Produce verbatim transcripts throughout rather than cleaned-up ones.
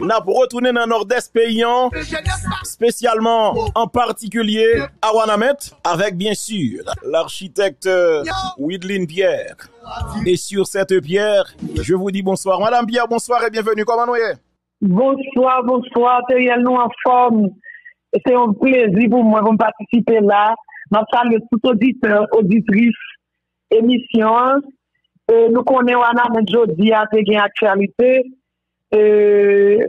N ap retounen nan Nòdès peyi an, espesyalman, an patikilye, a Wanament, avèk, byen si, l'architecte Widlin Pierre. Et sur cette pierre, je vous dis bonsoir. Madame Pierre, bonsoir et bienvenue. Kòman nou ye? Bonswa, bonswa, Teriel, nou anfòm. Se yon plezi pou mwen pou m patisipe la. M ap salye tout oditè, oditris emisyon an. E nou konnen Wanament jodi a te gen aktyalite. E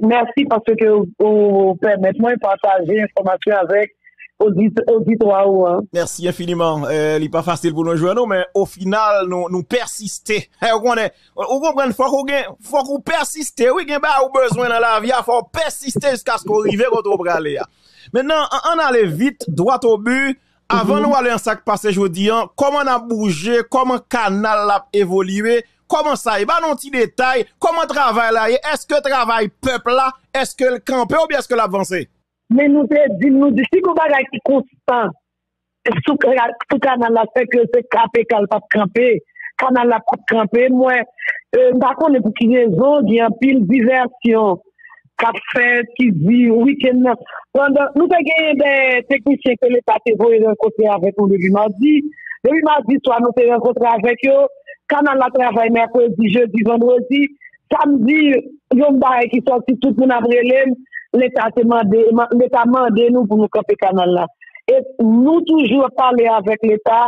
mèsi paske ou, ou pèmèt mwen pataje enfòmasyon avèk odit-, oditwa ou an. Mèsi enfiniman. Eh, li pa fasil pou nou jwenn ou, men o final, nou, nou pèsiste. Eh, ou konnen, ou konprann, fòk ou gen, fòk ou pèsiste. Wi, gen bagay ou bezwen nan lavi a, fò w pèsiste jiskaske w rive kote w prale a. Mentnan, an, ann ale vit, dwat o bi. Avan nou ale nan sa k pase jodi an, kòman n ap bouje, kòman kanal la ap evolye, kòman sa ye? Ba nou yon ti detay, kòman travay la ye? Èske travay pèp la, èske l kanpe oubyen èske l ap vanse? Men nou te di, nou di, si gon bagay ki konstan sou, sou kanal la, se ke se kanpe k al p ap kanpe. Kanal la p ap kanpe. Mwen, e, m pa konnen pou ki rezon, gen anpil divèsyon k ap fèt, ki di wikenn nan. Pandan, nou te genyen de teknisyen ke Leta te voye rankontre avèk nou depi madi. Depi madi swa, nou te rankontre avèk yo. Kanal la travay mèkredi, jedi, vandredi. Samdi, yon bagay ki sòti, tout moun ap rele m. Leta te mande, Leta mande nou pou nou kanpe kanal la. E nou toujou ap pale avèk Leta.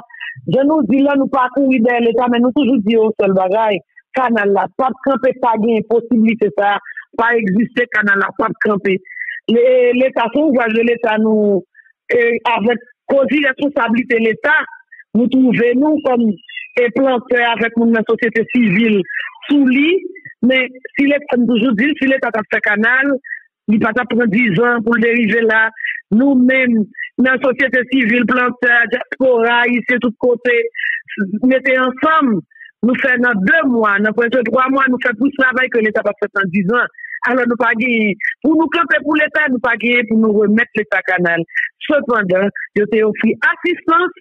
Jan nou di la, nou pa kouri dèyè Leta, men nou toujou di yon sèl bagay. Kanal la p ap kanpe, pa gen posiblite sa, pa egziste, kanal la p ap kanpe. Le-, Leta, se yon vwaj de Leta, nou, e, avèk kozi responsablite Leta, nou twouve nou kòm, e, plantè avèk moun nan sosyete sivil sou li, men si Leta, m toujou di l, si Leta t ap fè kanal, li pa t ap pran diz an pou l te rive la. Nou menm, nan sosyete sivil, plantè, dyaspora, ayisyen tout kote, mete ansanm, nou fè nan de mwa, nan prèske twa mwa, nou fè plis travay ke Leta p ap fè nan diz an. Alò, nou pa genyen pou nou kanpe pou Leta, nou pa genyen pou nou remèt Leta kanal. Sepandan, yo te ofri asistans,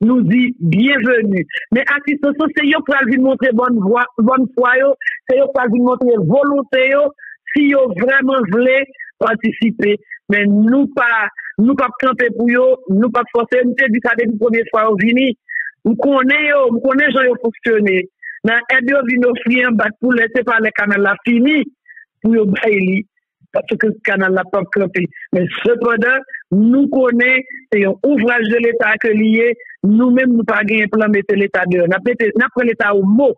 nou di byenveni. Men asistans lan, se yo k pral vin montre bòn vwa, bòn fwa yo, se yo k pral vin montre volonte yo, si yo vrèman vle patisipe. Men nou pa, nou p ap kanpe pou yo, nou p ap fòse yo. M te di sa depi premye fwa yo vini. M konnen yo, m konnen jan yo fonksyone. Nan èd yo vin ofri an, bat pou lè, se pa lè kanal la fini pou yo bay li. Paske kanal la p ap kanpe. Men sepandan, nou konnen se yon ouvraj de Leta ke li ye. Nou menm, nou pa genyen plan mete Leta deyò. N ap mete, n ap pran Leta o mo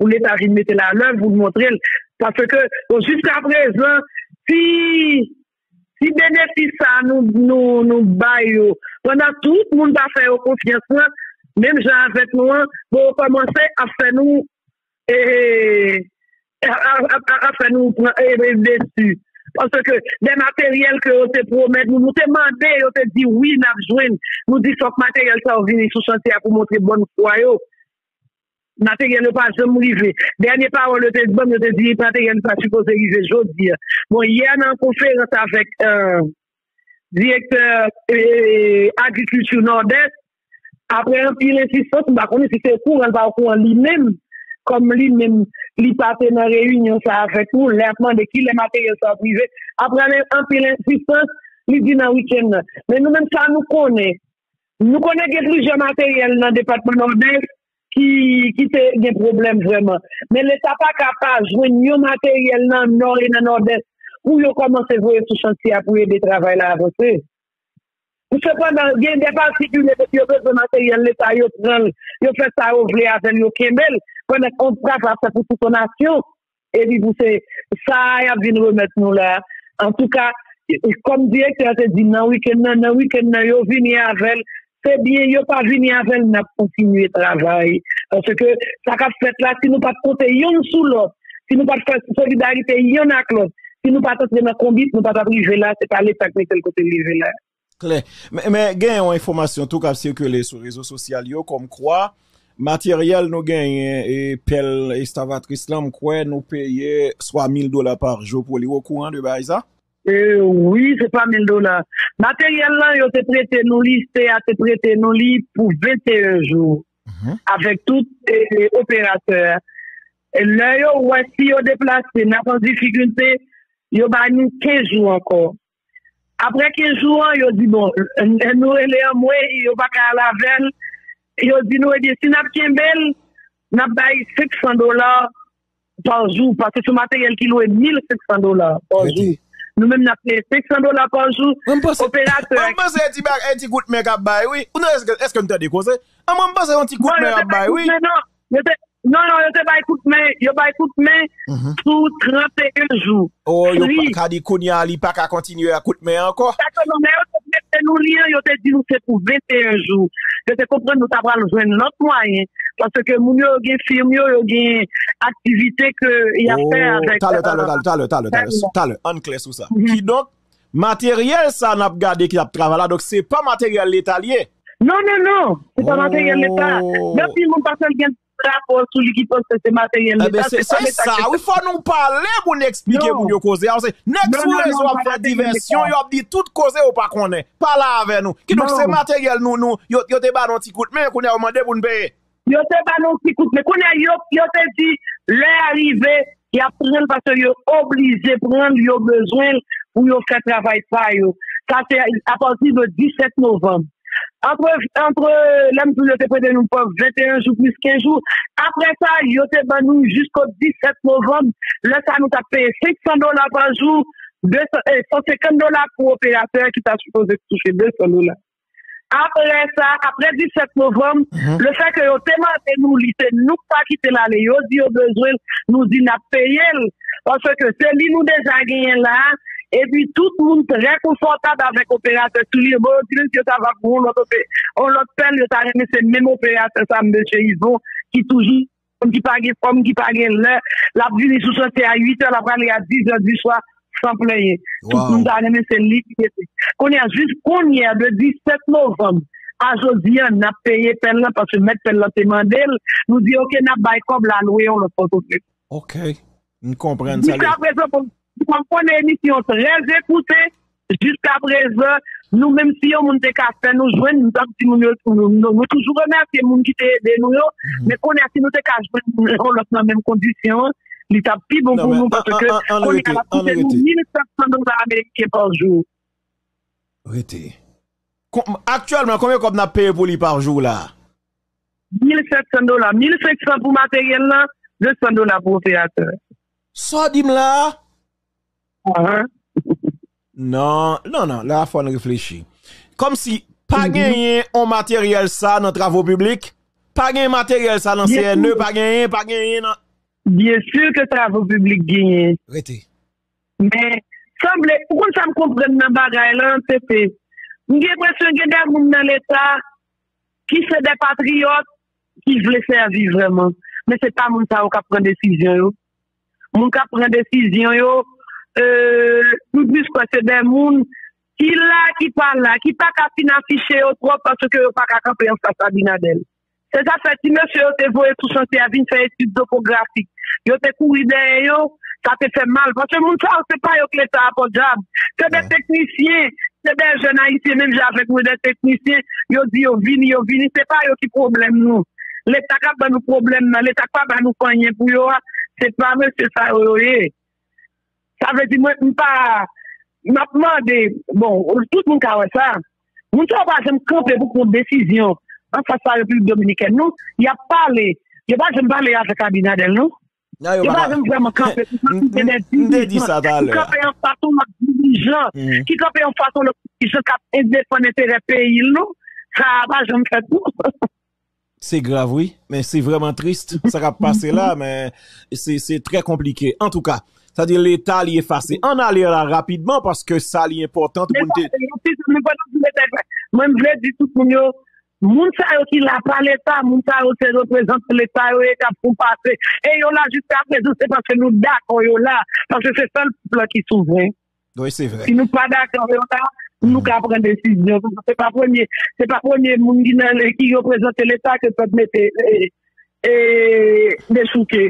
pou Leta vin mete l alèv pou l montre l. Paske, bon, jiska prezan, si, si benefis sa a nou, nou, nou bay yo, pandan tout moun pa fè yo konfyans lan, menm jan avèk nou an, bon, yo kòmanse ap fè nou e, a, a, a, a fè nou pran e, e, desi. Paske de materyèl ke yo te pwomèt nou, nou te mande, yo te di wi, n ap jwenn. Nou di fòk materyèl sa yo vini sou chantye a pou montre bòn fwa yo. Materyèl yo pa janm rive. Dènye pawòl yo te ban m, yo te di materyèl sa sipoze rive jodi a. Bon, yè nan konferans avèk, e, direktè, e, agrikilti Nòdès, apre anpil ensistans, m pa konnen si se okouran l pa okouran li menm, kòm li menm, li pa te nan reyinyon sa avèk nou, lè ap mande kilè materyèl sa ap rive. Apre anpil ensistans, li di nan wikenn nan. Men nou menm sa nou konnen. Nou konnen gen plizyè materyèl nan depatman Nòdès ki, ki te gen pwoblèm vrèman. Men Leta pa ka pa jwenn yon materyèl nan Nò e nan Nòdès pou yo kòmanse voye sou chantye a pou ede travay la avanse. Sepandan, gen de patikilye, depi yo bezwen materyèl Leta, yo pran l, yo fè sa yo vle avè l, yo kenbe l, pandan ke yon travay ap fèt pou tout yon nasyon, epi pou se sa a y ap vin remèt nou la. Antouka, kòm direktè a te di nan wikenn nan, nan wikenn nan, yo vini avè l, se byen, yo pa vini avè l, n ap kontinye travay. Paske sa k ap fèt la, si nou pa t konte youn sou lòt, si nou pa t fè solidarite youn ak lòt, si nou pa t antre nan konbit, nou pa t ap rive la, se pa Leta k mete l kote l rive la. Klè. Men, men gen yon enfòmasyon tou k ap sikile sou rezo sosyal yo, kòmkwa materyèl nou genyen, e, pèl eskavatris lan, m kwè nou peye swa mil dola pa jou pou li. Ou okouran de bagay sa? E, wi, se pa mil dola. Materyèl lan, yo te prete nou li, se a te prete nou li pou venteyen jou, avèk tout, e, operatè. E lè yo wè si yo deplase, n ap an difikilte, yo ba nou kenz jou ankò. Apre kenz jou an, yo di, bon, n-, nou rele anmwey, yo pa ka al avè l. Yo di nou, ebyen, si n ap kenbe l, n ap bay senk san dola pa jou, paske se materyèl ki lwe mil senk san dola pa jou. Nou menm, n ap peye senk san dola pa jou. Mwen panse, operatè mwen panse e ti bag, e ti kout men k ap bay, wi. Ou nan, èske, èske n tande koze? An, mwen panse yon ti kout men y ap bay, wi. Non, yo te, non, non, yo te bay kout men, yo bay kout men sou trannteyen jou. Oh, yo pa ka di kounye a li pa ka kontinye ak kout men ankò. Sa ke non, lè yo te prete nou li an, yo te di nou se pou venteyen jou. Yo te konprann nou ta pral jwenn lòt mwayen, paske moun yo gen fim yo, yo gen aktivite ke y ap fè avèk, talè, talè, talè, talè, talè, talè, talè, ann klè sou sa. Kidonk, materyèl sa n ap gade ki ap travay la, donk se pa materyèl leta li ye. Non, non, non, se pa materyèl leta. Gen anpil moun paske l gen rapò sou li ki panse se materyèl leta, se pa leta ki fè. Wi, fò nou pale pou n eksplike moun yo koze a. Se nèg sou rezo ap fè divèsyon, yo ap di tout koze yo pa konnen. Pale avè nou. Kidonk, se materyèl nou, nou, yo, yo te ba nou ti kout men, kounye a yo mande pou n peye. Yo te ba nou ti kout men. Kounye a, yo, yo te di, lè a rive, y ap pran l paske yo oblije pran l, yo bezwen l pou yo fè travay pa yo. Sa se apati de disèt novanm. Antre, antre, lè m di w yo te prete nou pou venteyen jou plis kenz jou. Apre sa, yo te ban nou jisko disèt novanm. Lè sa, nou t ap peye senk san dola pa jou, de san, eh, san senkant dola pou operatè ki ta sipoze touche de san dola. Apre sa, apre disèt novanm, lefètke yo te mande nou li, se nou k pa kite l ale. Yo di yo bezwen l, nou di n ap peye l. Paske se li nou deja genyen la. Epi tout moun trè konfòtab avèk operatè sou li. Bon, yo di mesye sa va pou yon lòt ope-, yon lòt pèl, yo ta renmen se menm operatè sa, mesye Yvon, ki toujou ki pa gen fòm, ki pa gen lè. L ap vini sou chantye a uit è, l ap prale a diz è di swa, san plenyen. Tout moun ta renmen se li ki rete. Kounye a, jis kounye a, de disèt novanm a jodi a, n ap peye pèl lan, paske mèt pèl lan te mande l. Nou di, oke, n ap bay kòb la, lwe yon lòt pòtoprens. Ok. M konprann sa. Jiskaprezan, bon, m konnen emisyon trè ekoute. Jiskaprezan, nou menm, si yon moun te ka fè nou jwenn, nou t ap di moun yo, nou, nou, nou toujou remèsye moun ki te ede nou yo, men kounye a, si nou te ka jwenn yon lòt nan menm kondisyon an, li t ap pi bon pou nou, paske kounye a, l ap koute nou mil sèt san dola ameriken pa jou. Rete. Aktyèlman, konbyen kòb n ap peye pou li pa jou la? Mil sèt san dola. Mil senk san pou materyèl lan, de san dola pou operatè. Sa w di m la a? Non, non, non, la fò n reflechi. Kòmsi pa genyen on materyèl sa nan travo piblik, pa genyen materyèl sa nan C N E, pa genyen, pa genyen nan. Byen si ke travo piblik genyen. Rete. Men, sanble, ou konn sa m konprann nan bagay lan, se, se, m gen enpresyon gen de moun nan Leta ki se de patriyòt ki vle sèvi vrèman. Men se pa moun sa yo k ap pran desizyon yo. Moun k ap pran desizyon yo, euh, m plis kwè se de moun ki la, ki pa la, ki pa ka fin afiche yo twòp paske yo pa ka kanpe anfas Abinader. Se sa fè ti mesye yo te voye sou chantye a vin fè etid topografik. Yo te kouri dèyè yo, sa te fè mal. Paske moun sa yo, se pa yo k Leta a, podyab. Se de teknisyen, se de jèn ayisyen, menm jan avèk nou, de teknisyen, yo di yo vini, yo vini. Se pa yo ki pwoblèm nou. Leta k ap ban nou pwoblèm nan, Leta k pa ba nou anyen pou yo a, se pa mesye sa yo, yo ye. Sa vle di, mwen, m pa, m ap mande, bon, tout moun ka wè sa. Moun sa yo pa janm kanpe pou pran desizyon anfas sa Repiblik Dominikèn, non. Y ap pale. Yo pa janm pale avèk Abinader, non. Yo pa janm vrèman kanpe pou kanpe de dirijan, ki kanpe anfas yon lòt dirijan, ki kanpe anfas yon lòt dirijan k ap defann enterè peyi l, non. Sa a pa janm fèt, non. Se grav, wi, men se vrèman tris sa k ap pase la, men se, se trè konplike. Antouka, sa di Leta li efase. Ann ale la rapidman, paske sa li enpòtan pou n te. Mwen, m vle di tout moun yo, moun sa yo ki la pa Leta, moun sa yo se reprezantan Leta yo ye k ap fon pase. E yo la jiskaprezan, se paske nou dakò yo la, paske se sèl pèp lan ki souvren. Wi, se vre. Si nou pa dakò yo la, nou ka pran desizyon. Se pa premye, se pa premye moun ki nan, ki reprezante Leta ke pèp mete, e, e, dechouke.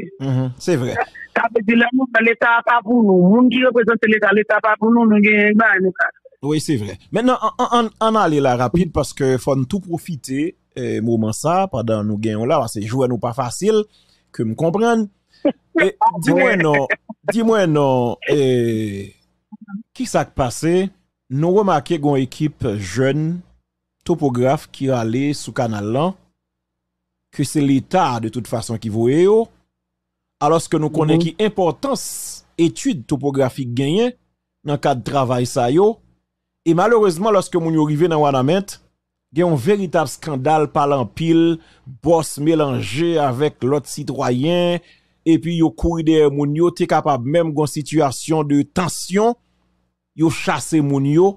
Se vre. Sa vle di, lè nou fè Leta a pa pou nou, moun ki reprezante Leta, Leta pa pou nou, nou gen bagay nou ka fè. Wi, se vre. Mentnan, an, an, an, ann ale la rapid, paske fò n tou pwofite, e, moman sa, pandan nou gen yo la, paske jounen nou pa fasil, ke m konprann. E, di mwen non, di mwen non, e, ki sa k pase? Nou remake gen yon ekip jèn topograf ki rale sou kanal lan, ke se Leta de tout fason ki voye yo, alòske nou konnen ki enpòtans etid topografik genyen nan kad travay sa yo, e malerezman, lòske moun yo rive nan Wanament, gen yon veritab eskandal, pale anpil, bòs melanje avèk lòt sitwayen, epi yo kouri dèyè moun yo, te kapab menm gen yon sitiyasyon de tansyon, yo chase moun yo.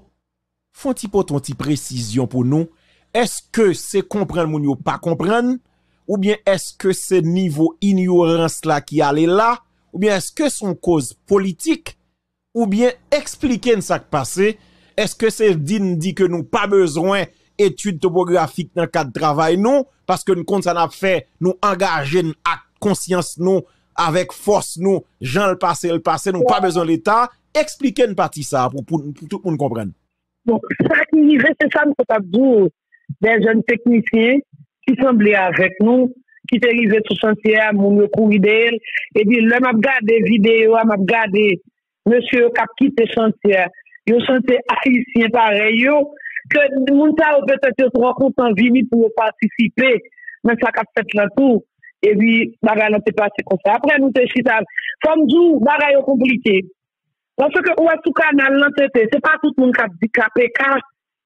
Fè yon ti pote yon ti presizyon pou nou. Èske se konprann moun yo pa konprann? Oubyen èske se nivo inyorans la ki ale la? Oubyen èske se yon koz politik? Oubyen eksplike n sa k pase? Èske se di n di ke nou pa bezwen etid topografik nan kad travay nou? Paske n konn sa n ap fè, nou angaje n ak konsyans nou, avèk fòs nou, jan l pase, l pase, nou pa bezwen Leta. Eksplike n pati sa a pou, pou, pou tout moun konprann. Bon, sa ki rive, se sa m sot ap di w. De jèn teknisyen ki sanble avèk nou, ki te rive sou chantye a, moun yo kouri dèyè l. Epi lè m ap gade videyo a, m ap gade mesye yo k ap kite chantye a, yo chante ayisyen parèy yo, ke moun sa yo petèt yo twò kontan vini pou yo patisipe nan sa k ap fèt lan tou. Epi bagay lan te pase konsa. Apre nou te chita, fò m di w, bagay yo konplike. Paske ou wè sou kanal lan tete, se pa tout moun k ap di K P K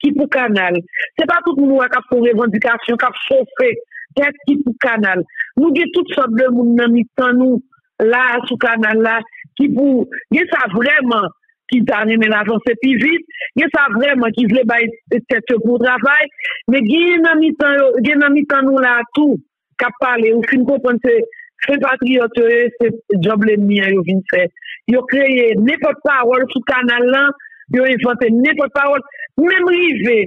ki pou kanal. Se pa tout moun ou wè k ap fè revandikasyon, k ap chofe tèt ki pou kanal. Nou gen tout sòt de moun nan mitan nou la sou kanal la ki pou gen sa vrèman ki ta renmen l avanse pi vit, gen sa vrèman ki vle bay tèt yo pou travay, men gen nan mitan yo, gen nan mitan nou la tou k ap pale, ou fin konprann se fen patriyòt yo ye, se djòb lènmi an yo vin fè. Yo kreye nenpòt pawòl sou kanal lan, yo envante nenpòt pawòl. Menm rive,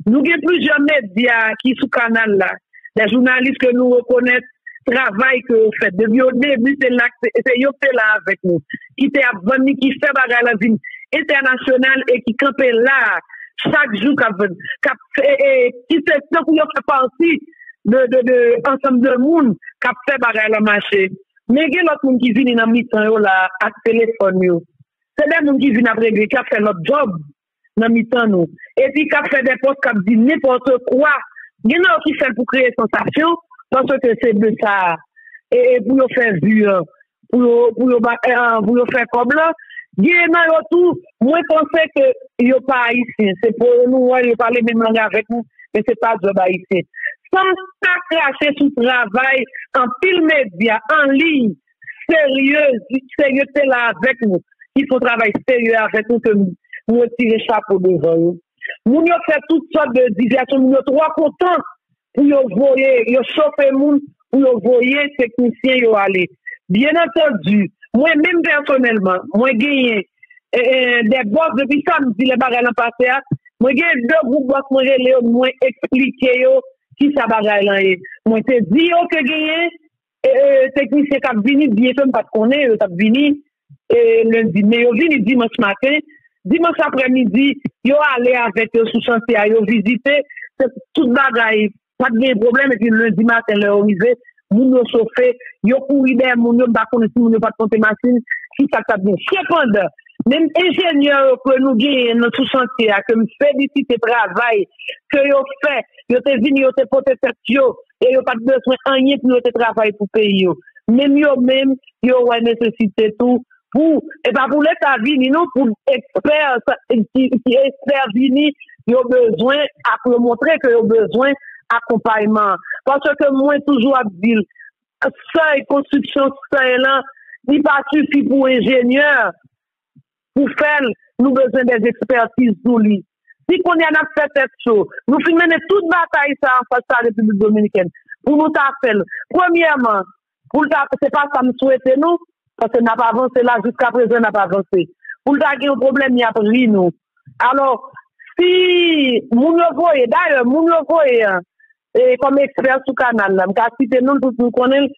nou gen plizyè medya ki sou kanal la, de jounalis ke nou rekonèt travay ke yo fè. Depi o debi, se la, se yo ki te la avèk nou, ki te ap vann li, ki fè bagay la vin entènasyonal e ki kanpe la chak jou k ap, k ap, e, e, ki se tankou yo fè pati de, de, de ansanm de moun k ap fè bagay la mache. Men gen lòt moun ki vini nan mitan yo la ak telefòn yo. Se de moun ki vin ap regle, ki ap fè lòt djòb nan mitan nou. Epi k ap fè de pòs k ap di nenpòt kwa. Gen nan yo ki fè l pou kreye sansasyon, paske se de sa. E, e pou yo fè vi an, pou yo, pou yo, ba- eh, ah, pou yo fè kòb lan. Gen nan yo tou, mwen panse ke yo pa ayisyen. Se pou nou wè, yo pale menm lang avèk nou, men se pa djòb ayisyen. San m pa krache sou travay anpil medya an liy serye, serye te la avèk nou, ki fè yon travay serye avèk nou, ke m retire chapo devan yo. Moun yo fè tout sòt de divèsyon, moun yo twò kontan pou yo voye, yo chofe moun pou yo voye teknisyen yo ale. Byen antandi, mwen menm pèsonèlman, mwen genyen eh, eh, de bòs depi samdi lè bagay lan pase a. Mwen gen de gwoup bòs mwen rele yo, mwen eksplike yo kisa bagay lan ye. Mwen te di yo ke genyen eh, eh, teknisyen k ap vini, byen ke m pa t konnen yo t ap vini eh, lendi, men yo vini dimanch maten. Dimanch aprèmidi, yo ale avèk yo sou chantye a, yo vizite. Se tout bagay, pa t gen pwoblèm. Epi lendi maten, lè yo rive, moun yo chofe, yo kouri dèyè moun yo, m pa konnen si moun yo pa t monte machin, ki sa k t ap gen. Sepandan, menm enjenyè yo ke nou genyen nan sou chantye a, ke m felisite travay ke yo fè, yo te vini, yo te pote tèt yo, e yo pa t bezwen anyen pou yo te travay pou peyi yo. Menm yo menm, yo wè nesesite tou pou, e pa pou Leta vini non, pou ekspè, ki, ki ekspè vini, yo bezwen, ap yo montre ke yo bezwen akonpayman. Paske mwen toujou ap di l, sèy, konstriksyon sèy lan, li pa sifi pou enjenyè, pou fè l, nou bezwen de ekspètiz sou li. Si kounye a n ap fè tèt cho, nou fin mennen tout batay sa anfas a Repiblik Dominikèn, pou nou ta fè l, premyèman, pou l ta, se pa sa m swete nou, paske n ap avanse la, jiskaprezan n ap avanse. Pou l ta gen yon pwoblèm, y ap ri nou. Alò, si moun yo voye, dayè, moun yo voye an, e, kòm ekspè sou kanal la, m ka site non l, tout moun konnen l,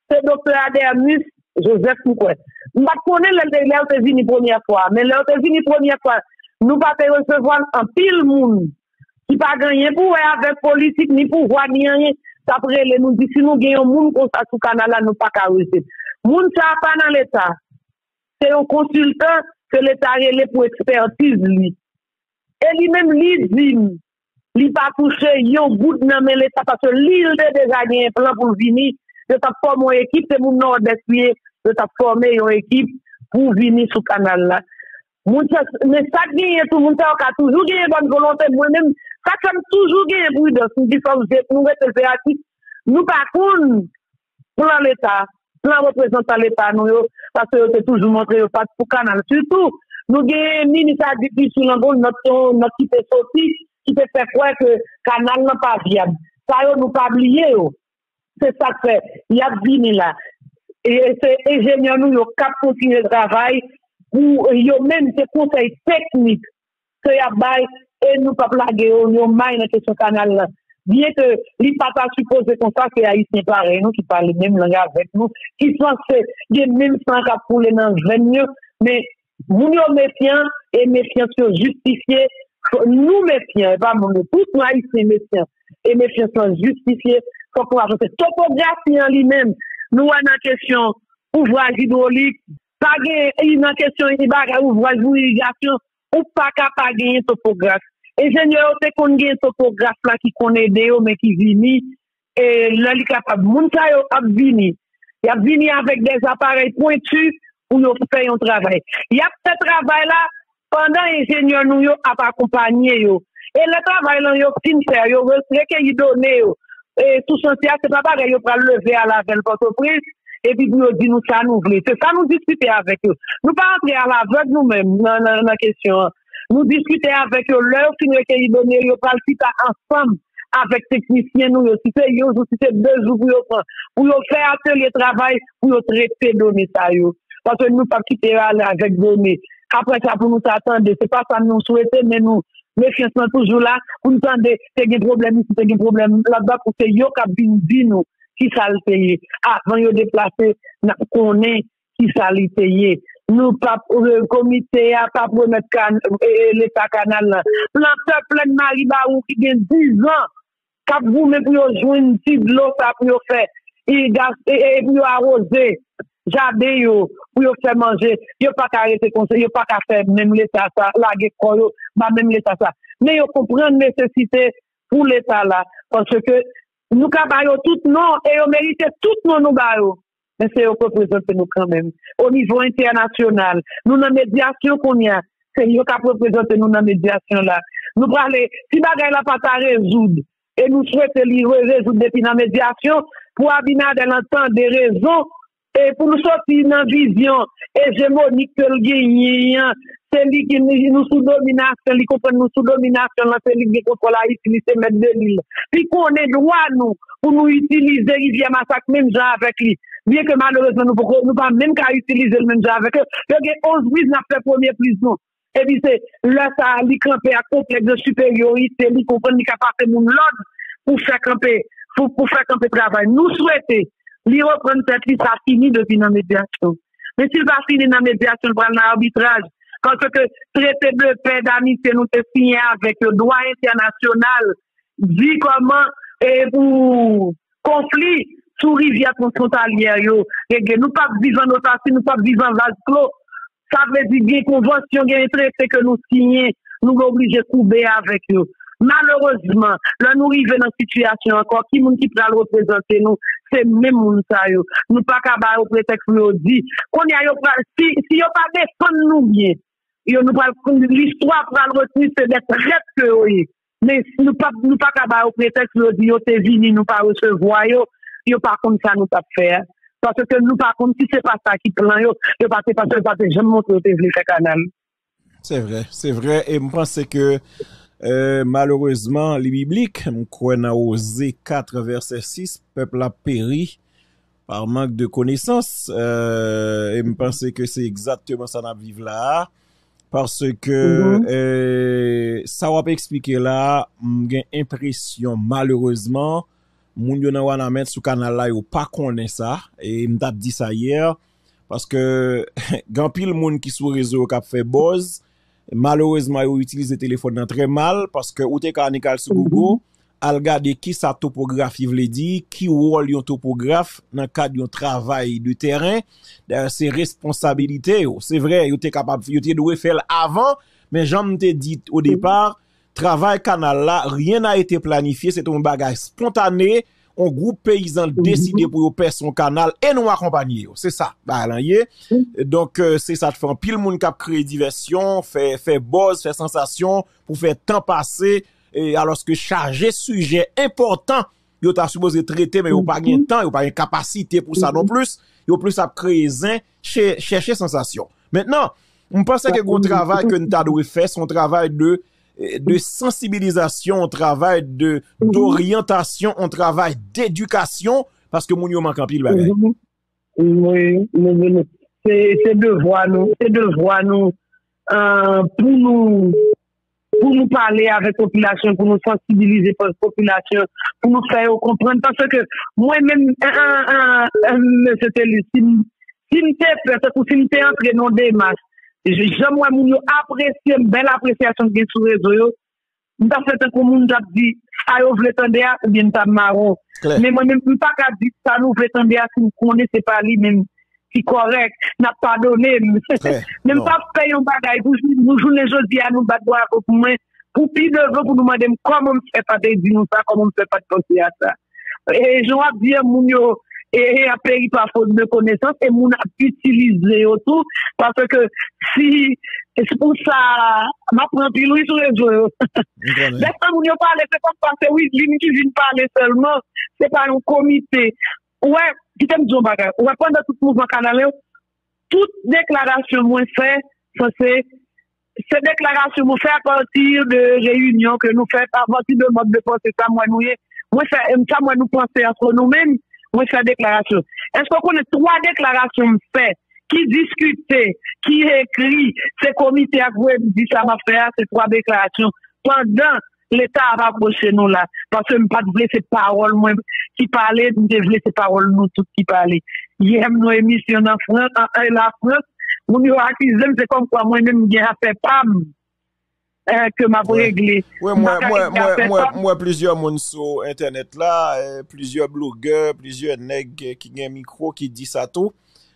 se Doktè Adermus Joseph, m kwè. M pa t konnen lè l te, lè yo te vini premyè fwa, men lè yo te vini premyè fwa, nou pa te resevwa anpil moun ki pa gen anyen pou wè avèk politik, ni pouvwa, ni anyen, t ap rele nou di si nou gen yon moun konsa sou kanal la, nou pa ka resevwa. Moun sa a pa nan Leta. Se yon konsiltan ke Leta rele pou ekspètiz li. E li menm, li di m, li pa touche yon goud nan men Leta, paske li, li te deja genyen plan pou l vini. Yo t ap fòme yon ekip, se moun Nòdès li ye, yo t ap fòme yon ekip pou vini sou kanal la. Moun sa, men sa k genyen tou, moun sa yo ka toujou genyen bòn volonte. Mwen menm, sa k fè m toujou genyen pridans, m di fòk je nou rete veyatif. Nou pa konn plan Leta, plan reprezantan Leta nou yo, paske yo te toujou montre yo pa t pou kanal. Sitou, nou gen minis agrikilti lan, gon nòt, yon nòt ki te soti, ki te fè kwè ke kanal lan pa vyab. Sa yo, nou pa bliye yo. Se sa k fè y ap vini la. E se enjenyè nou yo k ap kontinye travay pou yo menm, se konsèy teknik ke y ap bay, e nou p ap lage yo, yo may nan kesyon kanal lan. Byen ke li pa ta sipoze konsa, se Ayisyen parèy nou ki pale menm lang avèk nou, ki sanse gen menm san k ap koule nan venn yo, men moun yo mefyan, e mefyans yo jistifye. Fò nou mefyan, e pa moun yo. Tout nou Ayisyen mefyan, e mefyans lan jistifye. Fòk nou avanse. Topografi an li menm, nou wè nan kesyon ouvraj idwolik, pa gen, e nan kesyon bagay ouvraj pou irigasyon, ou pa ka pa genyen topograf. Enjenyè yo te konn gen topograf la ki konn ede yo, men ki vini, e lè li kapab. Moun sa yo ap vini. Y ap vini avèk de aparèy pwenti pou yo fè yon travay. Y ap fè travay la pandan enjenyè nou yo ap akonpanye yo. E lè travay lan yo fin fè, yo re- rekeyi done yo, e, sou chantye a, se pa bagay yo pral leve al avè l Pòtoprens, epi pou yo di nou sa nou vle. Se sa nou diskite avèk yo. Nou pa antre alavèg nou menm nan, nan, nan kesyon an. Nou diskite avèk yo. Lè yo fin rekeyi done yo, yo pral chita ansanm avèk teknisyen nou yo. Si se yon jou, si se de jou pou yo pran, pou yo fè atelye travay, pou yo trete done sa yo. Paske nou p ap kite yo ale avèk done. Apre sa, pou nou ta tande, se pa sa nou swete, men nou, mefyans lan toujou la, pou nou tande, te gen pwoblèm isi, te gen pwoblèm lòtbò, pou se yo k ap vin di nou ki sa l te ye. Avan yo deplase, n ap konnen ki sa li te ye. Nou p ap, e, komite a p ap remèt kan- e, e, Leta kanal lan. Plantè plèn Maribawou ki gen dizan k ap goumen pou yo jwenn ti dlo sa pou yo fè irigas-, e, e, pou yo awoze jaden yo, pou yo fè manje, yo pa ka rete konsa, yo pa ka fè menm Leta sa, lage kò yo ba menm Leta sa. Men yo konprann nesesite pou Leta la, paske nou ka ba yo tout non, e yo merite tout non nou ba yo. Men se yo k reprezante nou kanmenm. O nivo entènasyonal, nou nan medyasyon kounye a, se yo k ap reprezante nou nan medyasyon la. Nou prale, si bagay la pa ta rezoud, e nou swete li re- rezoud depi nan medyasyon, pou Abinader lan tande rezon, e pou nou soti nan vizyon ejemonik ke l genyen an, se li ki, nou sou dominasyon, li konprann nou sou dominasyon lan, se li ki gen kontwòl Ayiti, li se mèt de lil. Li konnen dwa nou pou nou itilize Rivyè Masak menm jan avèk li. Byen ke malerezman nou poko, nou pa menm ka itilize l menm jan avèk yo. Yo gen onz priz, n ap fè premye priz nou. Epi se lè sa a li kanpe ak konplèks de siperyorite, li konprann li ka pase moun lòd pou fè kanpe, pou, pou fè kanpe travay. Nou swete li reprann tèt li, sa fini depi nan medyasyon. Men si l pa fini nan medyasyon, l pral nan abitraj. Paske trete de pè, damitye nou te siyen avèk yo, dwa entènasyonal di kòman e pou konfli sou rivyè transfwontalyè yo regle. Nou p ap viv an otasi, nou p ap viv an vaz klo. Sa vle di gen konvansyon, gen trete ke nou siyen, nou oblije koube avèk yo. Malerezman, lè nou rive nan sitiyasyon ankò, ki moun ki pral reprezante nou? Se menm moun sa yo. Nou pa ka ba yo pretèks pou yo di. Kounye a, yo pral, si, si yo pa defann nou byen, yo, nou pral, listwa pral retni se de trèt ke yo ye. Men nou pa, nou pa ka ba yo pretèks pou yo di yo te vini, nou pa resevwa yo, yo pa konn sa nou t ap fè a. Paske nou pa konn si se pa sa ki plan yo, yo pa te, paske yo pa te janm montre yo te vle fè kanal. Se vre, se vre, e m panse ke, e, malerezman, li biblik, m kwè nan Oze kat vèsè sis, pèp la peri pa mank de konesans, e, e m panse ke se egzakteman sa n ap viv la a, paske, e, sa w ap eksplike la a, m gen enpresyon, malerezman, moun yo nan Wanament sou kanal la, yo pa konnen sa, e m t ap di sa yè, paske gen anpil moun ki sou rezo yo k ap fè buzz, malerezman, yo itilize telefòn nan trè mal, paske ou te ka annik al sou Google, al gade kisa topografi vle di, ki wòl yon topograf nan kad yon travay de tèren. Dayè, se responsabilite yo. Se vre, yo te kapab, yo te dwe fè l avan, men jan m te di o depa, travay kanal la, rien n'a été planifié, se te yon bagay spontane, yon gwoup peyizan deside pou yo pèse yon kanal e nou akonpanye yo. Se sa bagay lan ye. Donk, euh, se sa k fè anpil moun k ap kreye divèsyon, fè, fè buzz, fè sansasyon, pou fè tan pase, e alòske chaje sijè enpòtan yo ta sipoze trete, men yo pa gen tan, yo pa gen kapasite pou sa non plis. Yo plis ap kreye zen, chè- chèche sansasyon. Mentnan, m panse ke gon travay ke n ta dwe fè, se yon travay de, de sansibilizasyon, yon travay de, doryantasyon, yon travay dedikasyon, paske moun yo manke anpil bagay. Wi, nou vle. Se se devwa nou, se devwa nou, euh, pou nou pou nou pale avèk popilasyon, pou nou sansibilize popilasyon, pou nou fè yo konprann. Paske mwen menm, mesye Thelus, si m si m te fè, tankou si m te antre nan yon demach, jan m wè moun yo apresye m, bèl apresyasyon k gen sou rezo yo, m t ap fè tankou moun t ap di sa yo vle tande a, oubyen m t ap mawon. Men mwen menm, m pa ka di sa nou vle tande a si m konnen se pa li menm ki kòrèk, n ap padone m. Men m p ap fè yon bagay pou nou jounen jodi a nou bat bravo pou mwen, pou pi devan pou nou mande m kòman m fè pa te di nou sa, kòman m fè pa t panse a sa. E jan w ap di an, moun yo e, e ap peri pa fot de konesans, e moun ap itilize yo tou, paske si se pou sa, m ap pran anpil wi sou rezo yo. Dèfwa moun yo pale, se kòm pa se Wideline ki vin pale sèlman, se pa yon komite. Ou wè, kite m di yon bagay. Ou wè, pandan tout mouvman kanal yo, tout deklarasyon mwen fè, sanse se deklarasyon mwen fè apati de reyinyon ke nou fè, apati de mòd de panse sa mwen nou ye. Mwen fè, sa mwen nou panse antre nou menm, mwen fè deklarasyon. Èske w konnen twa deklarasyon m fè, ki diskite, ki ekri, se komite a k voye m di sa m ap fè a, se twa deklarasyon. Pandan Leta ap apwoche nou la, paske m pa t vle se pawòl mwen ki pale, m te vle se pawòl nou tout ki pale. Yè m nan emisyon nan Frans, an, an Lafrans, moun yo akize m, se kòmkwa mwen menm m gen afè pa m, eh, ke m ap regle. M pa ka regle afè pa m. M wè plizyè moun sou entènèt la, eh, plizyè blogè, plizyè nèg, eh, ki gen mikwo ki di sa tou.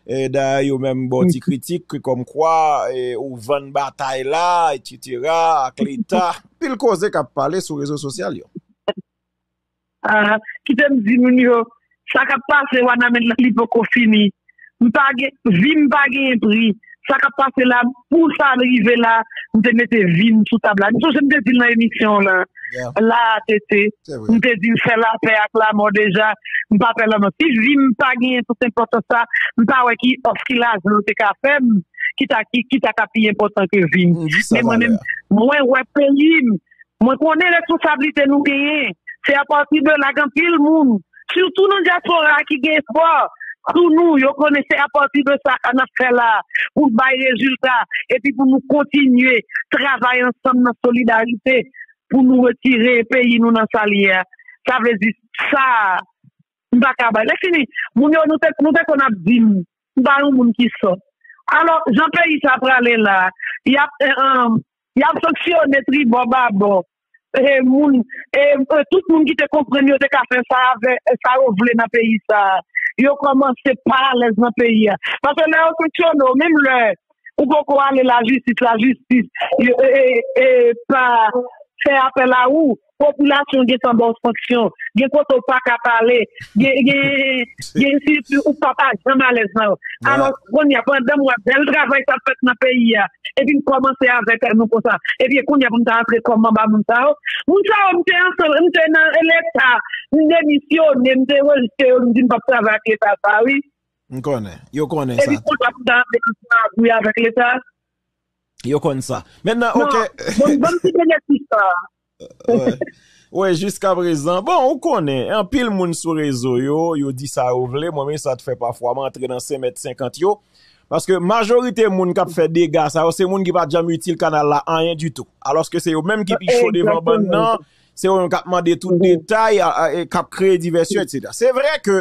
E dayè yo menm ba w ti kritik kòmkwa, e, ou vann batay la, etsetera, ak Leta. Anpil koze k ap pale sou rezo sosyal yo. Ah, kite m di moun yo, sa k ap pase Wanament la, li poko fini. M pa gen, vi m pa genyen pri. Sa k ap pase la, pou sa rive la, m te mete vi m sou tab la. M sonje m te di l nan emisyon w lan. La, Tete, m te di m fè lapè ak lanmò deja, m pa pè lanmò. Si vi m pa genyen tout enpòtans sa, m pa wè ki òf, ki lajan yo te ka fè m, ki ta, ki, ki ta ka pi enpòtan ke vi m. Men mwen menm, mwen wè peyi m, mwen konnen responsablite nou genyen. Se apati de la k anpil moun, sitou nan dyaspora a ki gen espwa sou nou, yo konnen se apati de sa a n ap fè la, pou l bay rezilta, epi pou nou kontinye travay ansanm nan solidarite, pou nou retire peyi nou nan sa l ye a. Sa vle di sa, m pa ka bay. Lè fini, moun yo, nou te, nou te konn ap di m, m pa yon moun ki sòt. Alò, jan peyi sa prale la, y ap, eh, eh, y ap sanksyone tribò babò. E moun, e, e tout moun ki te konprann yo te ka fè sa avè, sa yo vle nan peyi sa. Yo kòmanse pa alèz nan peyi a. Paske lè yo sanksyone w, menm lè ou poko ale lajistis, lajistis, e, e, e, pa fè apèl a ou, popilasyon gen tan ba w sanksyon, gen kote w pa ka pale, gen, gen, gen sirkwi ou pa pa janm alèz nan yo. Alò, kounye a, pandan m wè bèl travay k ap fèt nan peyi a, epi m kòmanse avèk nou konsa, epi kounye a pou m ta antre kòm manba moun sa yo, moun sa yo, m te ansanm, m te nan Leta, m demisyone, m te rejte yo, m di m p ap travay ak Leta sa, wi. M konnen. Yo konnen sa tou. Epi kounye a pou m ta antre ansanm avè, avèk Leta. Yo konn sa. Mentnan, ok. Bon, bon ti benefis sa. Wi, jiskaprezan. Bon, ou konnen, anpil moun sou rezo yo, yo di sa yo vle. Mwen menm, sa t fè pafwa m antre nan senk mèt senkant yo. Paske majorite moun k ap fè dega sa yo, se moun ki pa t janm itil kanal la anyen ditou. Alòske se yo menm ki pi cho devan bann nan, se yo menm k ap mande tout detay, a, a, e k ap kreye divèsyon, etsetera. Se vre ke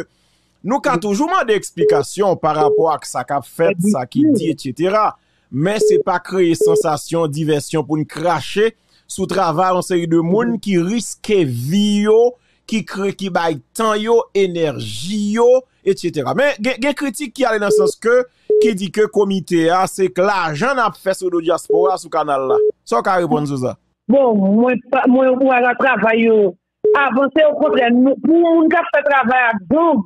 nou ka toujou mande eksplikasyon pa rapò ak sa k ap fèt, sa ki di, etsetera. Men se pa kreye sansasyon, divèsyon pou n krache sou travay yon seri de moun ki riske vi yo, ki kre, ki bay tan yo, enèji yo, etsetera. Men gen, gen kritik ki ale nan sans ke, ki di ke komite a, se k lajan n ap fè sou do dyaspora, sou kanal la. Sa w ka reponn sou sa? Bon, mwen pa, mwen wè travay yo avanse, okontrè, nou, pou moun k ap fè travay ak gang,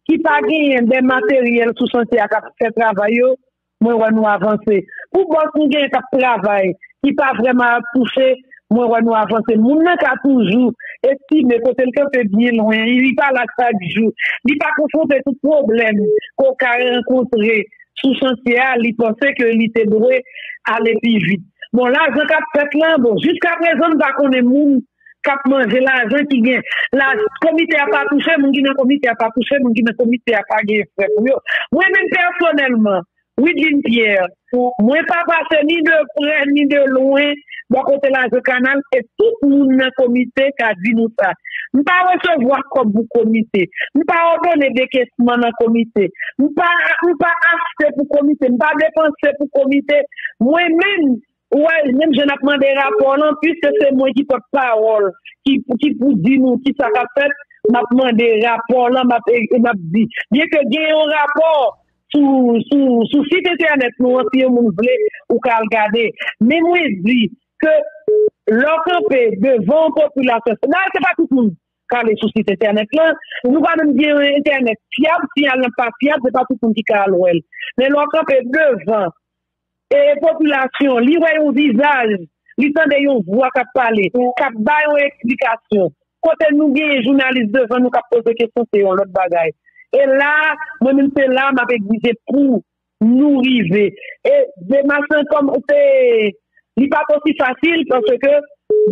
ki pa genyen de materyèl sou chantye a k ap fè travay yo, mwen wè nou avanse. Pou bòs nou genyen k ap travay, ki pa vrèman ap touche, mwen wè nou avanse. Moun nan ka toujou estime kote l kanpe byen lwen, li pa la chak jou, li pa konfwonte tout pwoblèm ke w ka rankontre sou chantye a, li panse ke li te dwe ale pi vit. Bon, lajan k ap fèt lan, bon, jiskaprezan, m pa konnen moun k ap manje lajan ki gen. La, komite a pa touche, moun ki nan komite a pa touche, moun ki nan komite a pa gen frè pou yo. Mwen menm pèsonèlman, Widlin Pierre, mwen pa pase ni de prè ni de lwen bò kote lajan kanal, e tout moun nan komite ka di nou sa. M pa resevwa kòb pou komite. M pa òdone dekesman nan komite. M pa, m pa achte pou komite. M pa depanse pou komite. Mwen menm, Ou wè, menm jan n ap mande rapò lan, piske se mwen ki pòtpawòl, ki, ki pou di nou kisa k ap fèt, m ap mande rapò lan, m ap, e, e m ap di. Byenke gen yon rapò sou, sou, sou sit entènèt nou an, si yon moun vle, ou ka al gade. Men mwen di ke lè w kanpe devan yon popilasyon, dayè se pa tout moun k ale sou sit entènèt lan, nou pa menm gen yon entènèt fyab, siyal lan pa fyab, se pa tout moun ki ka al wè l. Men lè w kanpe devan e popilasyon, li wè yon vizaj, li tande yon vwa k ap pale, k ap bay yon eksplikasyon. Kote nou gen jounalis devan nou k ap poze kesyon, se yon lòt bagay. E la, mwen menm se la m ap egzije pou nou rive. E demach lan kòm se, li pa t osi fasil paske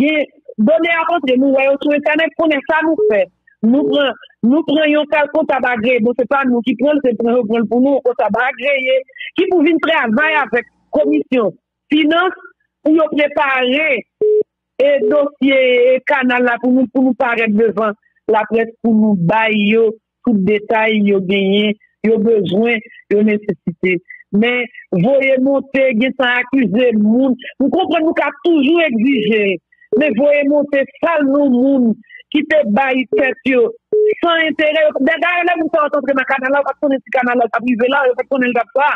gen done ap antre, nou wè yo sou entènèt, konnen sa nou fè. Nou pran, nou pran yon kal kontab agreye. Bon, se pa nou ki pran l, se pran yo pran l pou nou, yon kontab agreye, ki pou vin travay avèk komisyon finans pou yo prepare e dosye e kanal la pou nou, pou nou parèt devan laprès, pou nou bay yo tout detay yo genyen, yo bezwen, yo nesesite. Men voye monte, gentan akize moun. M konprann nou ka toujou egzije, men voye monte sal non moun ki te bay tèt yo san enterè. Dayè, lè moun sa yo t antre nan kanal la, yo pa t konnen si kanal la t ap rive la, yo pa t konnen l t ap sa.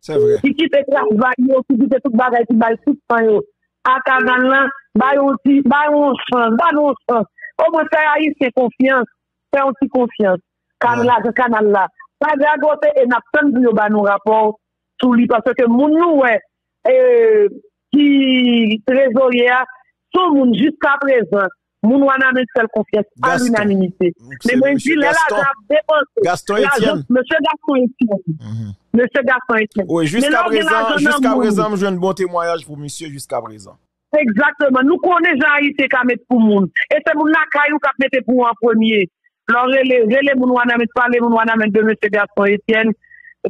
Se vre. Ki kite travay yo, ki kite tout bagay, ki bay tout tan yo a kanal lan, ba yo ti, ba yo yon chans, ba nou yon chans. Omwen fè Ayisyen konfyans, fè yon ti konfyans. Kan-, lajan kanal la pa gagote e n ap tann pou yo ba nou rapò sou li, paske moun nou wè, e, ki trezorye a, se yon moun jiskaprezan, moun Wanament fè l konfyans a linanimite. Men mwen di, lè lajan ap depanse, Gaston Etienne. Mesye Gaston Etienne. Mesye Gaston Etienne. Wi, jiskaprezan, jiskaprezan, m jwenn bon temwayaj pou misye jiskaprezan. Egzakteman. Nou konnen jan Ayisyen ka met pou moun. E se moun lakay ou k ap mete pou ou an premye. Lè w rele, rele moun Wanament, pale moun Wanament de mesye Gaston Etienne.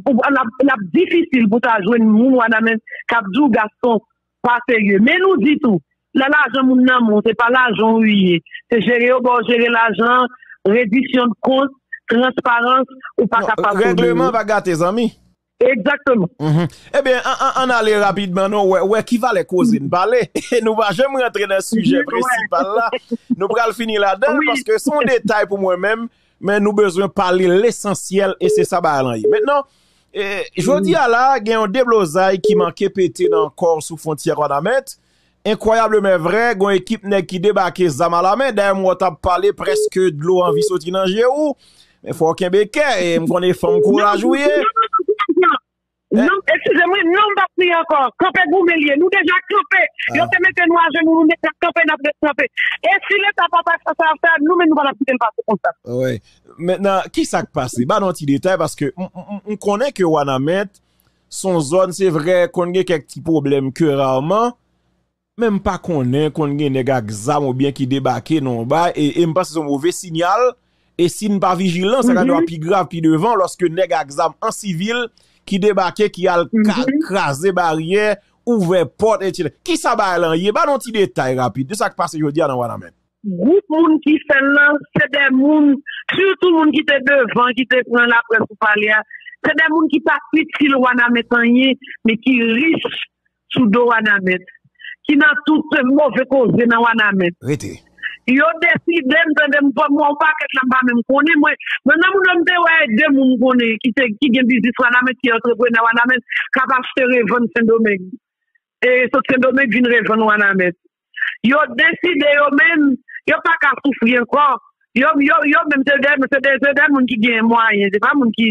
Pou, l ap, l ap difisil pou ta jwenn moun Wanament k ap di w Gaston pa serye. Men nou di tou, lè lajan moun nan men w, se pa lajan w li ye. Se jere yo ba w jere lajan, redisyon de kont, transparans, ou pa kapab konnen. Règleman pa gate, zanmi. Egzakteman. Ebyen, ann, ann, ann ale rapidman, non, wè, wè ki valè koze n pale. Nou pa janm rantre nan sijè prensipal la. Nou pral fini ladan l, paske se yon detay pou mwen menm, men nou bezwen pale lesansyèl, e se sa bagay lan ye. Mentnan, e, jodi a la, gen yon deblozay ki manke pete nan kò sou fwontyè Wanament. Enkwayab men vrè, gon ekip nèg ki debake zam alamen. Dayè, m wè w t ap pale, prèske dlo anvi soti nan je w. Men fò w kenbe kè, e m konnen fanm kouraj ou ye. Non, eskize mwen, non, m p ap kriye ankò. Kanpe goumen l ye. Nou deja kanpe. Yo te mete nou ajenou, nou deja kanpe, n ap ret kanpe. E si Leta pa ta fè sa, fè, nou menm nou pa t ap kite l pase konsa. Wi. Mentnan, ki sa k pase? Ba n yon ti detay, paske m, m, m, m konnen ke Wanament se yon zòn, se vre, konn gen kèk ti pwoblèm ke raman, men m pa konnen, konn gen nèg ak zam oubyen ki debake nan yon bay, e, e m panse se yon move siyal, e si n pa vijilan, sa ka vin pi grav pi devan, lòske nèg ak zam an sivil ki debake, ki al ka-, kraze baryè, ouvè pòt, etsetera. Ki sa bagay lan ye? Ba n yon ti detay rapid de sa k pase jodi a nan Wanament. Gwoup moun ki fè l lan, se de moun, sitou moun ki te devan, ki te pran laprès pou pale a, se de moun ki pa itil Wanament anyen, men ki rich sou do Wanament, ki nan tout move koze nan Wanament. Rete. Yo deside, m tande m pa mwen yon pakèt la m pa menm konnen. Mwen, mwen nan moun yo m te wè de moun m konnen ki te ki gen biznis Wanament, ki antreprenè Wanament, k ap achte revann Sendomeng. E sot Sendomeng vin revann Wanament. Yo deside yo menm, yo pa ka soufri ankò. Yo, yo, yo menm se de, se de, se de moun ki gen mwayen. Se pa moun ki,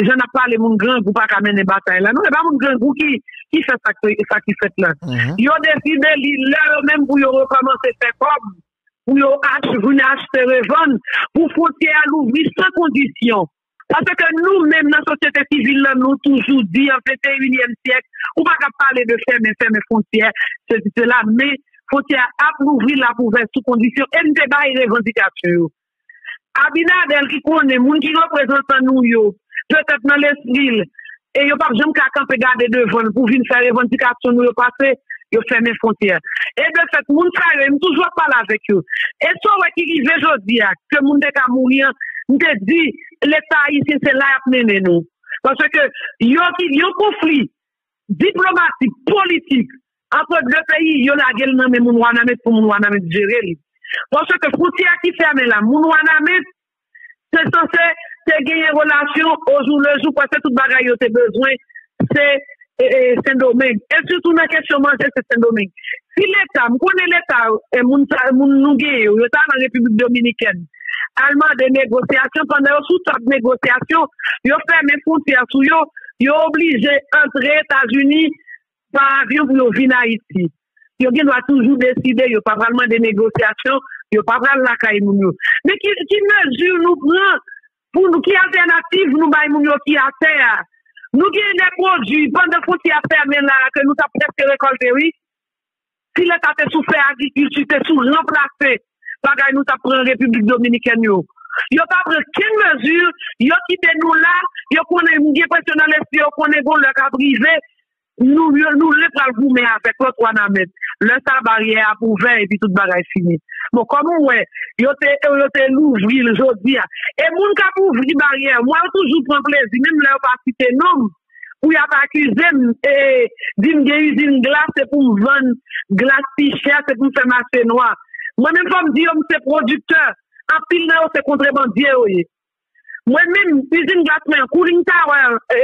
jan n ap pale, moun grangou pa ka mennen batay la. Non, se pa moun grangou ki, ki fè sa k, sa ki fèt la. Yo deside li lè yo menm pou yo rekòmanse fè kòb, pou yo ach, vin achte revann, pou fwontyè a louvri san kondisyon. Paske nou menm nan sosyete sivil la, nou toujou di an venteyinyèm syèk, ou pa ka pale de fèmen, fèmen fwontyè, sesi, sela, men fwontyè a ap louvri, l ap ouvè sou kondisyon, e n te bay revandikasyon yo. Abinader ki konnen moun ki reprezantan nou yo, petèt nan lespri l, e yo p ap janm ka kanpe gade devan l pou vin fè revandikasyon nou yo pase, yo fèmen fwontyè. E de fèt, moun sa yo, m toujou ap pale avèk yo. E sa w wè ki rive jodi a, ke moun te ka mouri an, m te di, Leta ayisyen se la y ap mennen nou. Paske yo ki, yon konfli diplomatik, politik, ant de peyi, yo lage l nan men moun Wanament pou moun Wanament jere l. Paske fwontyè ki fèmen la, moun Wanament, se sanse te genyen relasyon ojou lejou, paske tout bagay yo te bezwen, se e, e, Sendomeng. E sitou nan kesyon manje, se Sendomeng. Si Leta, m konnen Leta, e, moun sa, moun nou genyen yo, yo ta nan Repiblik Dominikèn, al mande negosyasyon, pandan yo sou tab negosyasyon, yo fèmen fwontyè sou yo, yo oblije antre Etazini pa avyon pou yo vin Ayiti. Yo gen dwa toujou deside, yo pa pral mande negosyasyon, yo pa pral lakay moun yo. Men ki, ki mezi nou pran pou nou, ki altènativ nou bay moun yo ki atè a? Nou gen de pwodui pandan fwontyè a fèmen la ke nou t ap prèske rekòlte, wi. Si Leta te sou fè agrikilti, te sou ranplase bagay nou t ap pran Repiblik Dominikèn yo. Yo pa pran kenn mezi, yo kite nou la, yo konnen m gen presyon nan lespri, yo konnen gon lè k ap rive, nou, yo, nou le pral goumen avèk lòt Wanament. Lè sa a, baryè a ap ouvè epi tout bagay fini. Bon, kòm ou wè, yo te, yo te louvri l jodi a. E moun k ap ouvri baryè a, mwen, yo toujou pran plezi, menm lè yo pa site non m, pou y ap akize m, e, di m gen izin glas, se pou m vann glas pi chè, se pou m fè mache nwa. Mwen menm, fò m di yo, m se pwodiktè. Anpil nan yo se kontrebandye yo ye. Mwen menm, izin glas mwen an, Cooling Tower, e,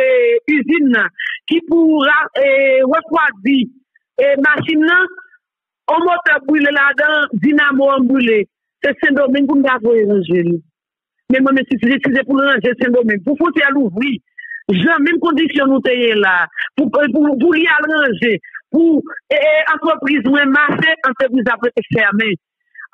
izin nan, ki pou ra-, e, refwadi, e, machin nan, on motè brile ladan, dinamo an brile. Se Sendomeng pou n ta voye ranje l. Men mwen, men si, si, si se pou l ranje Sendomeng, pou fwontyè louvri, jan menm kondisyon nou te ye la, pou, pou, pou li al ranje, pou, e, e, antrepriz mwen mache, antrepriz la ap rete fèmen.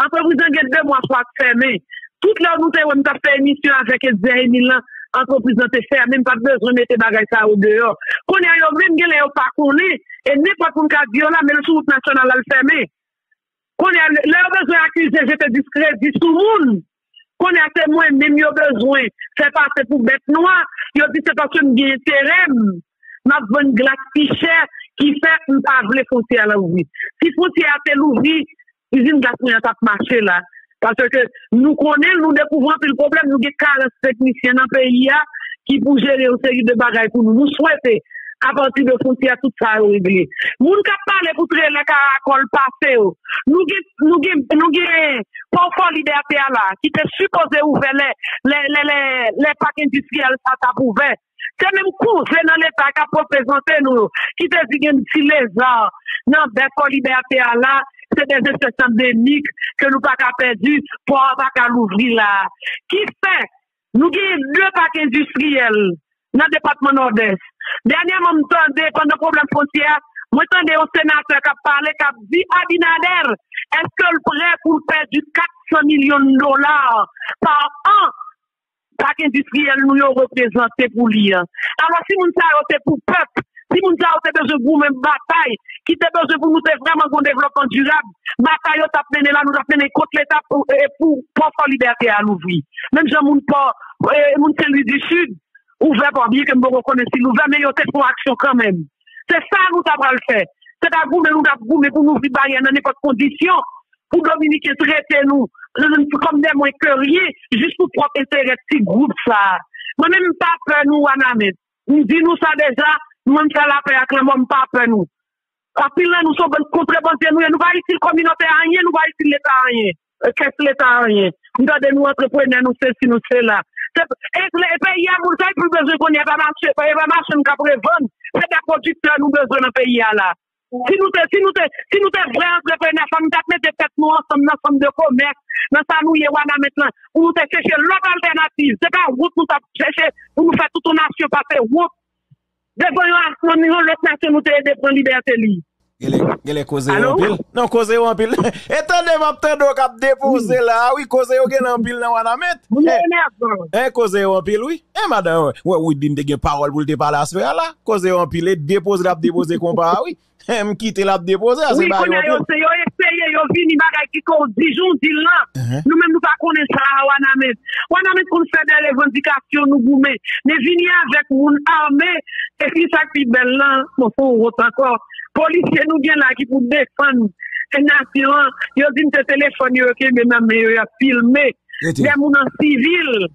Antrepriz lan gen de mwa swa fèmen. Tout lè nou te wè m t ap fè emisyon avèk Etzer Emile lan, antrepriz lan te fèmen, m pa t bezwen mete bagay sa yo deyò. Kounye a yo menm gen lè yo pa konnen, e nenpòt moun ka di yo la, men l sou wout nasyonal la l fèmen. Kounye a, lè yo bezwen akize, jete diskredi sou moun, kounye a se mwen menm yo bezwen fè pase pou bèt nwa, yo di se paske m gen enterè m, m ap vann glas pi chè, ki fè m pa vle fwontyè a louvri. Si fwontyè a te louvri, izin glas mwen an t ap mache la. Paske nou konnen l, nou dekouvri anpil pwoblèm, nou gen karans teknisyen nan peyi a ki pou jere yon seri de bagay pou nou. Nou swete, apati de fwontyè, tout sa yo regle. Moun k ap pale pou trelè karakòl pase yo, nou gen, nou gen, nou gen pò Fò Libète a la, ki te sipoze ouvè lè, lè, lè, lè, lè pak endistriyèl sa t ap ouvè. Se menm kouzen nan Leta k ap reprezante nou yo, ki te di gen ti leza nan bè Fò Libète a la, se de espès andemik ke nou pa ka pèdi, pò a pa ka louvri la. Ki fè, nou genyen de pak endistriyèl nan depatman Nòdès. Dènyèman, m tande, pandan pwoblèm fwontyè a, mwen tande yon senatè k ap pale, k ap di Abinader, èske l prè pou l pèdi kat san milyon dola pa an pak endistriyèl nou yo reprezante pou li an. Alò, si moun sa yo te pou pèp, si moun sa yo te bezwen goumen batay, ki te bezwen pou nou te vrèman gon devlòpman dirab, batay yo t ap mennen la, nou t ap mennen kont Leta pou, e, pou pò Fò Libète a louvri. Menm jan moun pò, e, moun Sen Lwi di Sid, ouvè pò, byen ke m poko konnen si l ouvè, men yo te fè yon aksyon kanmenm. Se sa nou ta pral fè. Se ta goumen nou t ap goumen pou nou ouvri baryè nan nenpòt kondisyon, pou Dominiken trete nou, nou, nou, kòm de mwen ke ryen, jis pou pwòp enterè ti gwoup sa a. Mwen menm, m pa pè nou, Wanament. M di nou sa deja, mwen m fè lapè ak lanmò, m pa pè nou. Anpil nan nou se yon bann kontrebandye nou ye, nou pa itil kominote a anyen, nou pa itil Leta a anyen, kès Leta a anyen. M tande nou antreprenè, nou sesi, nou sela. Se, e, e peyi a, moun sa yo plis bezwen konnen, e pa mache, e pa machann k ap revann, se de pwodiktè nou bezwen nan peyi a la. Si nou te, si nou te, si nou te vrè antreprenè, fò nou t ap mete tèt nou ansanm nan chanm de komès, nan sa nou ye Wanament lan, pou nou te chèche lòt altènativ. Se pa wont nou t ap chèche pou nou fè tout yon nasyon pase wont. Devan yon, yon lòt nasyon nou te ede pran libète li. Genlè, genlè koze yo anpil. Non, koze yo anpil. E tande m ap tande w k ap depoze la a, wi, koze yo genlè anpil nan Wanament. Moun yo enèvan. E koze yo anpil, wi. E madanm, wè, Wideline te gen pawòl pou l te pale aswè a la. Koze yo anpil, e depoze l ap depoze konpa a, wi. M kite l ap depoze a, se ba yo anpil. Wi, kounye a yo, se yo eseye, yo vini bagay ki ko di jan w di l lan. Nou menm nou pa konnen sa a Wanament. Wanament konn fè de revandikasyon, nou goumen. Men vini avèk moun ame, epi sa k pi bèl lan, bon, se yon wont ankò. Polisye nou gen la ki pou defann nasyon an, yo di m se telefòn yo, yo kenbe nan men yo, y ap filme. De moun an sivil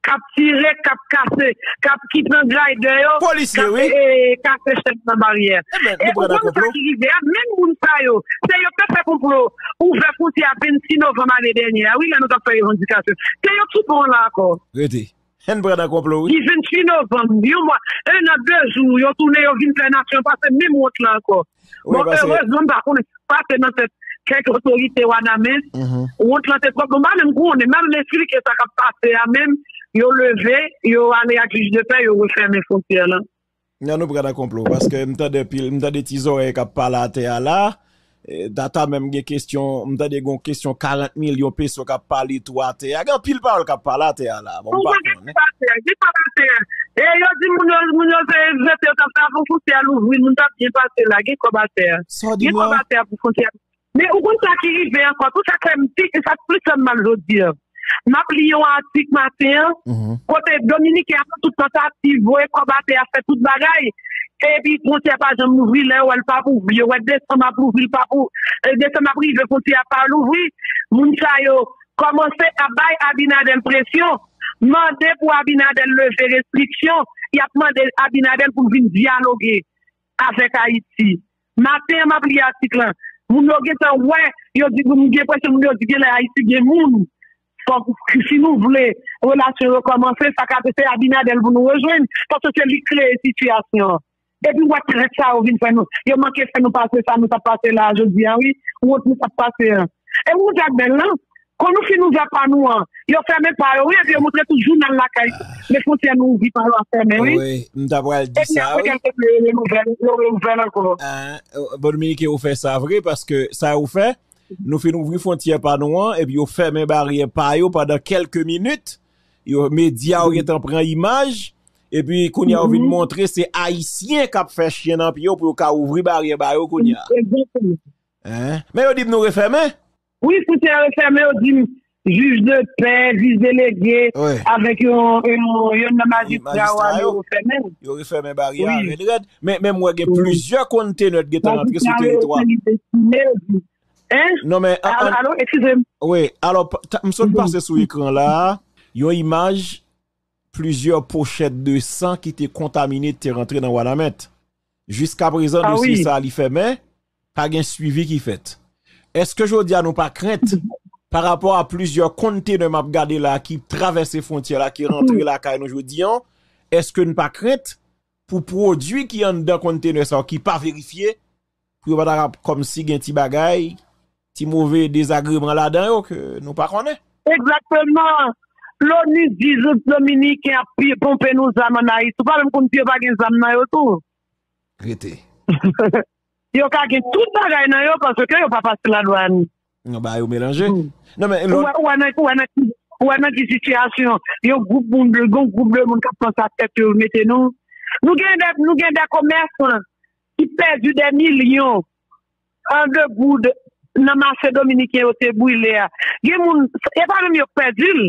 k ap tire, k ap kase, k ap ki pran graydè yo, k ap, e, kase chèn nan baryè. E ou konn sa ki rive a, menm moun sa yo, se yo k te fè konplo ouvè fwontyè a vennsis novanm ane dènye a, wi, lè nou t ap fè revandikasyon. Se yo k sou pon an la ankò. Rete. N pran nan konplo, wi. Ki vennsis novanm, yon mwa, en an, de jou, yo tounen, yo vin fè nasyon pase menm wont lan ankò. Bon, erezman, m pa konnen sa k pase nan tèt kèk otorite Wanament. Wont lan te twòp. Bon, m pa menm konnen, m pa menm esplike sa k ap pase a menm. Yo leve, yo ale ak jij de pè, yo refèmen fwontyè lan. Non, nou pran nan konplo, paske m tande pil, m tande ti zòrèy k ap pale atè a la. E, Tata menm gen kesyon, m tande gen yon kesyon karant milyon peso k ap pale tou atè a. Gen anpil pawòl k ap pale atè a la. Bon, m pa konnen. Gen kòb atè a, gen kòb atè a. E yo di moun yo, moun yo se jete yo t ap fè avan fwontyè a louvri, moun t ap byen pase la, gen kòb atè a. Sa w di mwen? Gen kòb atè a pou fwontyè a. Men ou konn sa ki rive ankò, tou sa k fè m pi, sa k plis fè m mal jodi a. M ap li yon atik maten an, kote Dominiken ap fè tout tantativ, voye kòb atè a, fè tout bagay, epi fwontyè a pa janm louvri, lè yo wè l p ap ouvri, yo wè desanm ap louvri, l p ap ou-, e, desanm ap rive, fwontyè a pa louvri, moun sa yo kòmanse ap bay Abinader presyon, mande pou Abinader leve restriksyon, y ap mande Abinader pou l vin dyaloge avèk Ayiti. Maten an, m ap li atik lan. Moun yo gentan wè, yo di, m gen enpresyon moun yo di genlè Ayiti gen moun. Fòk, si nou vle relasyon yo kòmanse, sa ka se Abinader pou nou rejwenn, paske se li k kreye sitiyasyon an. Epi w wè trèt sa yo vin fè nou. Yo manke fè nou pase sa nou t ap pase la a jodi a, wi. Wont nou t ap pase an. E ou konn sa k bèl lan? Kan nou fin ouvè pa nou an, yo fèmen pa yo, wi, epi yo montre tout jounal lakay. Men fwontyè nou ouvri pa yo ap fèmen, wi. Wi, m ta pral di sa, wi. Epi apre kèlke tan, yo reouvè, yo reouvè l ankò. Bon, Dominiken, ou fè sa vre, paske sa yo fè, nou fin ouvri fwontyè pa nou an, epi yo fèmen baryè pa yo pandan kèlke minit. Yo, medya yo gentan pran imaj, epi kounye a yo vin montre se Ayisyen k ap fè chen nan pye yo pou yo ka ouvri baryè ba yo kounye a. Egzakteman. Hein? Men yo di m nou refèmen. Wi, fwontyè a refèmen, yo di m, jij de pè, jij delege, avèk yon, yon, yon nan majistra yo ale refèmen. Yo refèmen baryè a rèd rèd. Men, men m wè gen plizyè kontenè ki gentan rantre sou teritwa. Hein? Non, men, alo, eskize m. Wi, alò, m sot pase sou ekran la, yon imaj plizyè pochèt de san ki te kontamine te rantre nan Wanament. Jiskaprezan, dosye sa a li fèmen, pa gen swivi ki fèt. Èske jodi a nou pa krent pa rapò a plizyè kontenè m ap gade la ki travèse fwontyè la, ki rantre lakay nou jodi a? Èske n pa krent pou pwodui ki anndan kontenè sa yo ki pa verifye, pou yo pa ta kòmsi gen ti bagay, ti move dezagreman ladan yo ke nou pa konnen? Egzakteman. Loni di Dominiken ap pi-, ponpe nou zam ann Ayiti. Ou pa menm konn si yo pa gen zam nan yo tou. Rete. Yo ka gen tout bagay nan yo paske yo pa pase ladwàn. Nan ba yo melanje. Non, men ou wè, ou wè nan, ou wè nan ki, ou wè nan ki sitiyasyon yon gwoup moun, yon gwoup de moun k ap panse ak tèt yo mete nou. Nou gen de, nou gen de komèsan ki pèdi de milyon an de goud nan mache dominiken yo te brile a. Gen moun, e pa menm yo k pèdi l.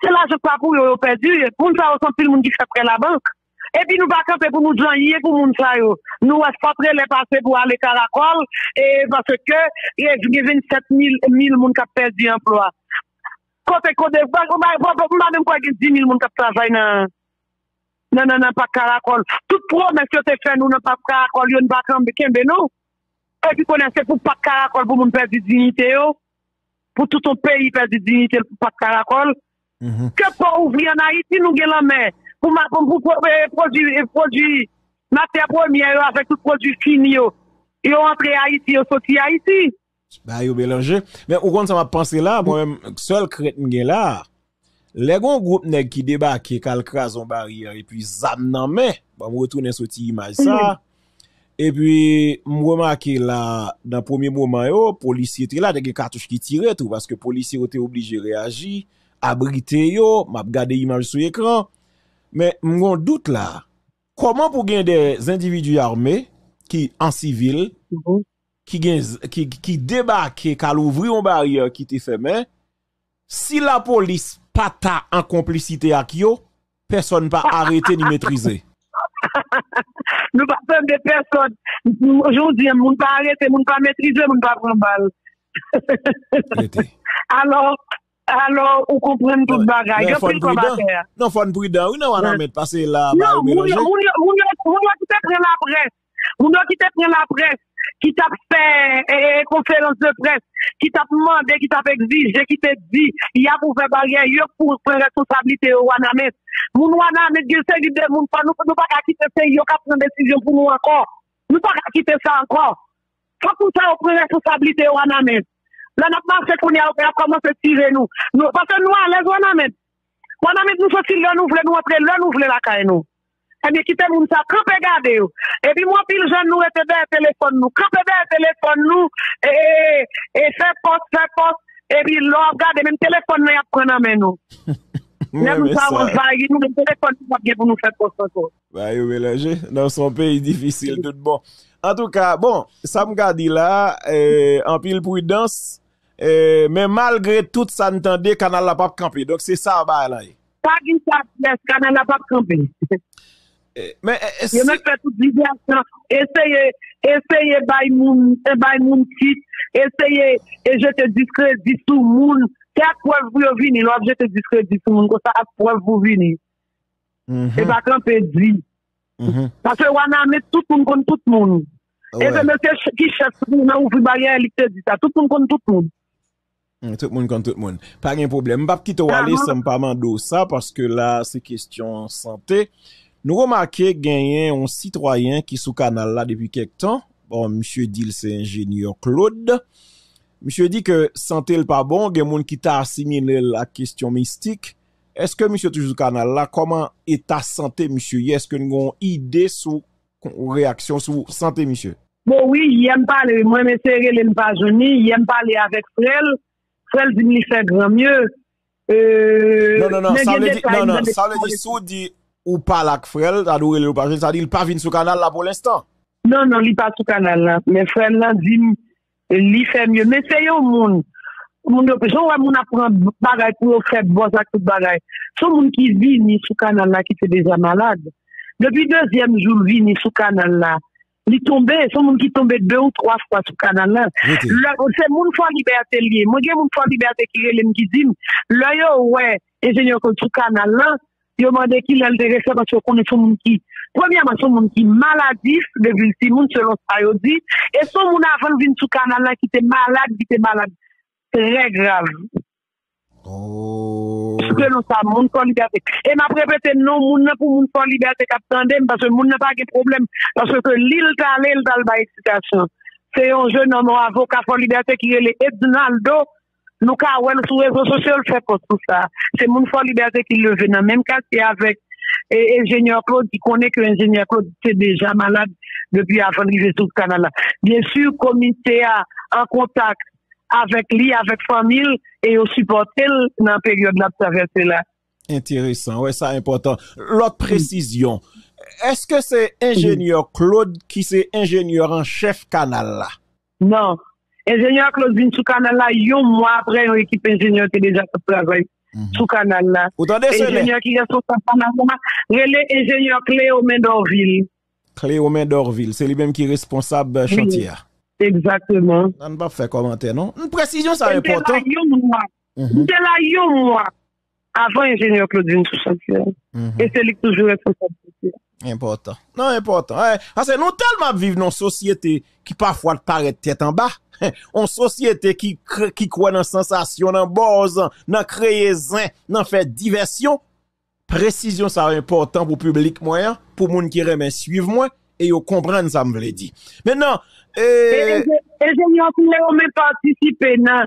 Se lajan k pa pou yo, yo pèdi. Moun sa yo se anpil moun ki fè prè labank. Epi nou pa kanpe pou nou di anyen pou moun sa yo. Nou wè fòt rele pase pou ale karakòl, e paske, e, gen vennsèt mil, mil moun k ap pèdi anplwa. Kote, kote, m pa, m pa, m pa, m pa menm kwè gen di mil moun k ap travay nan, nan, nan, nan pak karakòl. Tout pwomès yo te fè nou nan pak karakòl yo, n pa kanpe, kenbe non. Epi konnen se pou pat karakòl pou moun pèdi diyite yo. Pou tout yon peyi pèdi diyite l pou pat karakòl. Ke pò ouvri ann Ayiti, nou gen lanmè. Pou, ma- pou, pou, pou eh, pwodui, eh, pwodui matyè premyè yo avèk tout pwodui fini yo, yo antre Ayiti, yo soti Ayiti. Ba yo melanje. Men ou konn sa m ap panse la, mwen menm, sèl krent m gen la, lè gon gwoup nèg ki debake, k al kraze yon baryè, epi zam nan men, ban m retounen sou ti imaj sa, epi m remake la, nan premye moman yo, polisye te la, te gen katouch ki tire tou, paske polisye yo te oblije reyaji, abrite yo, m ap gade imaj sou ekran, men m gon dout la, kòman pou gen de endividi ame ki an sivil, ki gen, ki, ki debake, k al ouvri yon baryè ki te fèmen, si lapolis pa ta an konplisite ak yo, pèsonn pa arete ni metrize. Nou pa tande pèsonn. Jodi a, moun pa arete, moun pa metrize, moun pa pran bal. Alò, alò, ou konprann tout bagay. Gen pil kòb atè a. Non, fò n pridan, wi, nan Wanament, pase la, ba yo melanje. Moun yo, moun yo, moun yo ki te pran laprès, moun yo ki te pran laprès, ki t ap fè eh, konferans de près, ki t ap mande, ki t ap egzije, ki te di, y ap ouvè baryè, yo pou pran responsablite yo Wanament. Moun Wanament, gen seri de moun, fò nou, nou pa ka kite se yo k ap pran desizyon pou nou ankò. Nou pa ka kite sa ankò. Fòk moun sa yo pran responsablite yo Wanament. Lè n ap mache kounye a, yo ap kòmanse tire nou. Nou, paske nou alèz Wanament. Wanament, nou soti lè nou vle, nou antre lè nou vle lakay nou. Ebyen, kite moun sa kanpe gade yo. Epi mwen, anpil jèn, nou rete dèyè telefòn nou. Kanpe dèyè telefòn nou, e, e, e, e fè pòs, fè pòs. Epi lè w ap gade, menm telefòn nan, y ap pran nan men nou. Lè moun sa yo anvayi nou, menm telefòn nou p ap gen pou nou fè pòs ankò. Ba yo melanje. Non, se yon peyi difisil tout bon. Antouka, bon, sa m ka di la, eh, anpil pridans, eh, men malgre tout sa n tande, kanal la p ap kanpe. Donk, se sa bagay la ye. Pa gen sa pyès, kanal la p ap kanpe. Eh, men, eh, eh, Yo si mèt fè tout divansyon, eseye, eseye bay moun, eh, bay moun tit, eseye e jete diskredi sou moun. Se ak prèv pou yo vini, lè w ap jete diskredi sou moun konsa, ak prèv pou vini. E pa kanpe di. Paske Wanament, tout moun konn tout moun. E se mesye ch- ki chèf nan ouvri baryè, li te di sa. Tout moun konn tout moun. Hmm, tout moun konn tout moun. Pa gen pwoblèm. M p ap kite w ale san m pa mande w sa, paske la, se kesyon sante. Nou remake genyen yon sitwayen ki sou kanal la depi kèk tan. Bon, misye di l se enjenyè Claude. Misye di ke sante l pa bon, gen moun ki ta asimile l ak kesyon mistik. Èske misye toujou sou kanal la? Kòman eta sante misye ye? Èske n gen yon ide sou reyaksyon sou sante misye? Bon, wi, yè m pale, mwen, m eseye rele l, m pa jwenn li. Yè m pale avèk frè l. Frè l di m li fè gran mye. Non, non, non, sa vle di, non, non, sa vle di, si w di ou pale ak frè l, sa di w rele l, ou pa jwenn, sa di l pa vin sou kanal la pou lenstan. Non, non, li pa sou kanal la. Men frè l lan di m, li fè mye. Men se yon moun. Moun yo, jan w wè moun ap pran bagay pou yo fè bòz ak tout bagay. Se yon moun ki vini sou kanal la ki te deja malad. Depi dezyèm jou l vini sou kanal la, li tonbe. Se yon moun ki tonbe de ou twa fwa sou kanal la. Lè, se moun Fò Libète l ye. Mwen gen moun Fò Libète ki rele m, ki di m, lè yo wè enjenyè Claude sou kanal la, yo mande kilè l te rese, paske yo konnen se yon moun ki, premyèman, se yon moun ki maladif depi l timoun, selon sa yo di, e se yon moun avan l vin sou kanal la ki te malad, ki te malad trè grav. Selon sa, moun Fò Libète. E m ap repete non moun nan pou moun Fò Libète k ap tande m, paske moun nan pa gen pwoblèm, paske li l t ale, l t al bay eksplikasyon. Se yon jennonm, yon avoka Fò Libète ki rele Ednaldo. Nou ka wè l sou rezo sosyo, l fè pòs sou sa. Se moun Fò Libète ki leve nan menm katye avèk, e, enjenyè Claude, ki konnen ke enjenyè Claude te deja malad depi avan l rive sou kanal la. Byen si, komite a an kontak avèk li, avèk fanmi l, e yo sipòte l nan peryòd l ap travèse la. Enteresan, wè, sa enpòtan. Lòt presizyon, èske se enjenyè Claude ki se enjenyè an chèf kanal la? Non. Enjenyè Claude vin sou kanal la yon mwa apre yon ekip enjenyè te deja t ap travay sou kanal la. Ou tande, Sele? Enjenyè ki responsab kanal la rele enjenyè Cléomen Dorvil. Cléomen Dorvil, se li menm ki responsab, euh, chantier a. Egzakteman. Nan, n p ap fè kòmantè, non. N presizyon sa enpòtan. M te la yon mwa. M te la yon mwa avan enjenyè Claude vin sou chantier a. E se li k toujou responsab chantier a. Enpòtan. Non, enpòtan. Eh, paske nou tèlman ap viv nan yon sosyete ki pafwa parèt tèt anba. Yon sosyete ki, kre- ki kwè nan sansasyon, nan buzz, nan kreye zen, nan fè divèsyon. Presizyon sa yo enpòtan pou piblik mwen an, pou moun ki renmen swiv mwen, e yo konprann sa m vle di. Mentnan, E, e, enjenyè Cléomen patisipe nan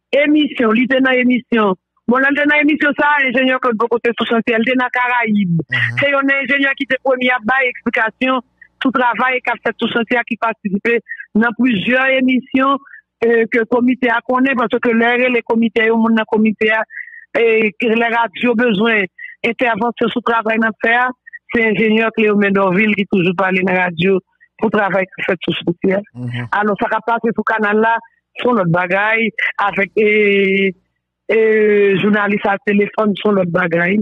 emisyon, li te nan emisyon. Bon, lè l te nan emisyon sa, enjenyè Claude poko te sou chantye, li te nan Karayib. Se yon nan enjenyè ki te premye ap bay eksplikasyon sou travay k ap fèt sou chantye a, ki patisipe nan plizyè emisyon e, ke komite a konnen, paske lè yo rele komite a, yon moun nan komite a, e, ke lè radyo bezwen entèvansyon sou travay n ap fè a, se enjenyè Cléomen Dorvil ki toujou pale nan radyo pou travay k ap fèt sou chantye a. Alò, sa k ap pase sou kanal la, se yon lòt bagay, avèk e, e, jounalis a telefòn, se yon lòt bagay.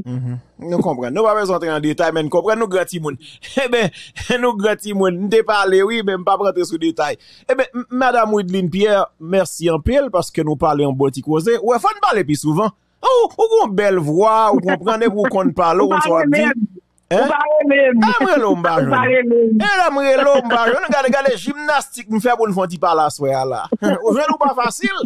Nou konprann. Nou pa bezwen antre an detay, men n konprann nou gran timoun. Eben, nou gran timoun. M te pale, wi, men m p ap rantre sou detay. Eben, m- Madam Wideline Pierre, mèsi anpil paske nou pale yon bon ti koze. Ou wè, fò n pale pi souvan. Ou, ou gon bèl vwa, ou konprann, epi ou konn pale, ou konn sa w ap di. Ou pa renmen m. Ou pa renmen m. Ah, m rele w, m pa Ou pa jwenn. renmen m. E lè m rele w, m pa jwenn. Gade, gade jimnastik m fè pou n fè yon ti pale aswè a la. Ou jwenn ou pa fasil.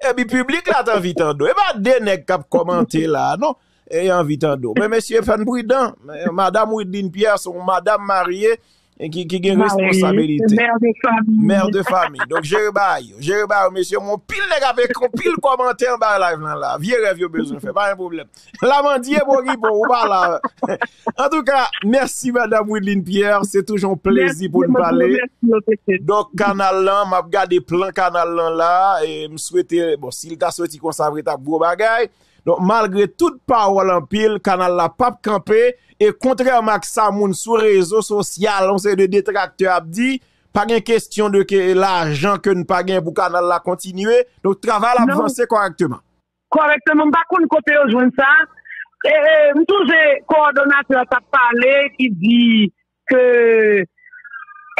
Epi piblik la t anvi tande w. E pa de nèg k ap kòmante la, non. E anvi tande w. Men mesye, fè n pridan. Men Madam Wideline Pierre, se yon madanm marye e ki, ki gen responsabilite. Mè de fami. Mè de fami. Donk, jere bagay yo. Jere bagay yo, mesye. Mwen, pil nèg avèk yon pil kòmantè anba live lan la. Vye rèv yo bezwen fè. Pa gen pwoblèm. Lamandye Bogibon, ou pa la. Antouka, mèsi, Madam Wideline Pierre. Se toujou yon plezi pou n pale. Donk, kanal lan, m ap gade plan kanal lan la. E m swete, bon, si l ta soti konsa vre, t ap gwo bagay. Donk, malgre tout pawòl anpil, kanal la p ap kanpe. E kontrèman ak sa moun sou rezo sosyal, yon seri de detraktè ap di, pa gen kesyon de ke lajan ke n pa gen pou kanal la kontinye. Donk, travay la ap vanse kòrèkteman. Kòrèkteman, m pa konn kote yo jwenn sa. E, e, m sonje kowòdonatè a t ap pale, ki di ke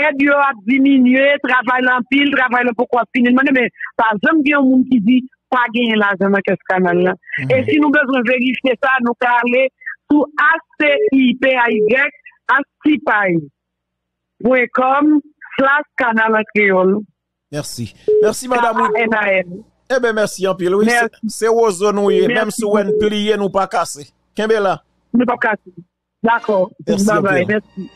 èd yo ap diminye, travay la anpil, travay la poko ap fini. M mande, men pa janm gen yon moun ki di pa genyen lajan nan kès kanal la. E si nou bezwen verifye sa, nou ka ale sou H C I P A Y, H C I P A Y point com slash kanal an kreyòl. Mèsi. Mèsi, Madam Wideline. K A N A L. Eben, mèsi anpil, wi. Se, se wozo nou ye. Menm si w wè n pliye, nou pa kase. Kenbe la. Nou pa kase. Dakò. Mèsi Babay. anpil. Mèsi.